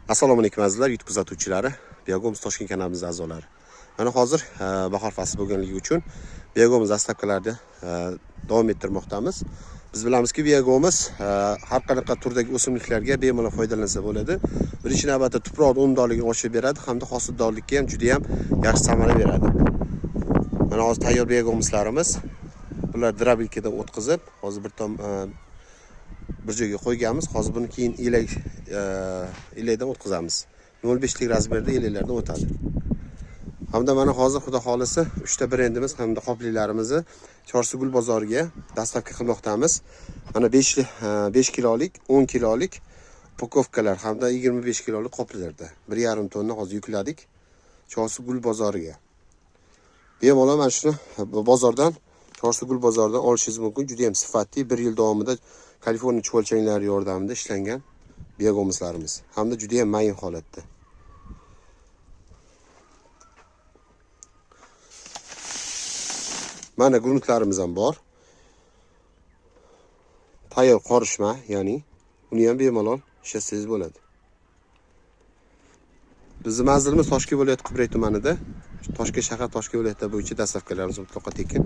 Assalomu alaykum azizlar, YouTube kuzatuvchilari, Biogomus Toshkent kanalimiz a'zolari. Mana hozir bahor fasli bo'lganligi uchun Biogomus dastavkalarni davom ettirmoqdamiz. Biz bilamizki, Biogomus har qanaqa turdagi o'simliklarga bemalol foydalansa bo'ladi. Birinchi navbatda tuproq unumdorligini oshirib beradi hamda hosildorlikka ham juda ham yaxshi samara beradi. Mana hozir tayyor biogomuslarimiz. Bular drabilkadan o'tkazib, hozir bir joyga qo'yganmiz. Hozir buni keyin elakdan o'tkazamiz. 0.5 lik razmerda elaklardan o'tadi. Hamda mana hozir xudo xolisa 3 ta brendimiz hamda qoplilarimizni Chorsu gul bozoriga dastavka qilmoqdamiz. Mana 5 kilolik, 10 kilolik упаковка lar hamda 25 kilolik qoplilarda 1,5 tonna hozir yukladik Chorsu gul bozoriga. Bemalol mana shuni bozordan, Chorsu gul bozoridan olishingiz mumkin. Juda ham sifatli, bir yil davomida Kaliforniya chuvalchanglari yordamida ishlangan biogomuslarimiz hamda juda ham mayin holatda. Mana gruntlarimiz ham bor. Tayyor qorishma, ya'ni uni ham bemalol ishlatsangiz bo'ladi. Bizning manzilimiz Toshkent viloyati Qibray tumanida. Toshkent shahar, Toshkent viloyati bo'yicha dastavkalarimiz mutlaqo tekin.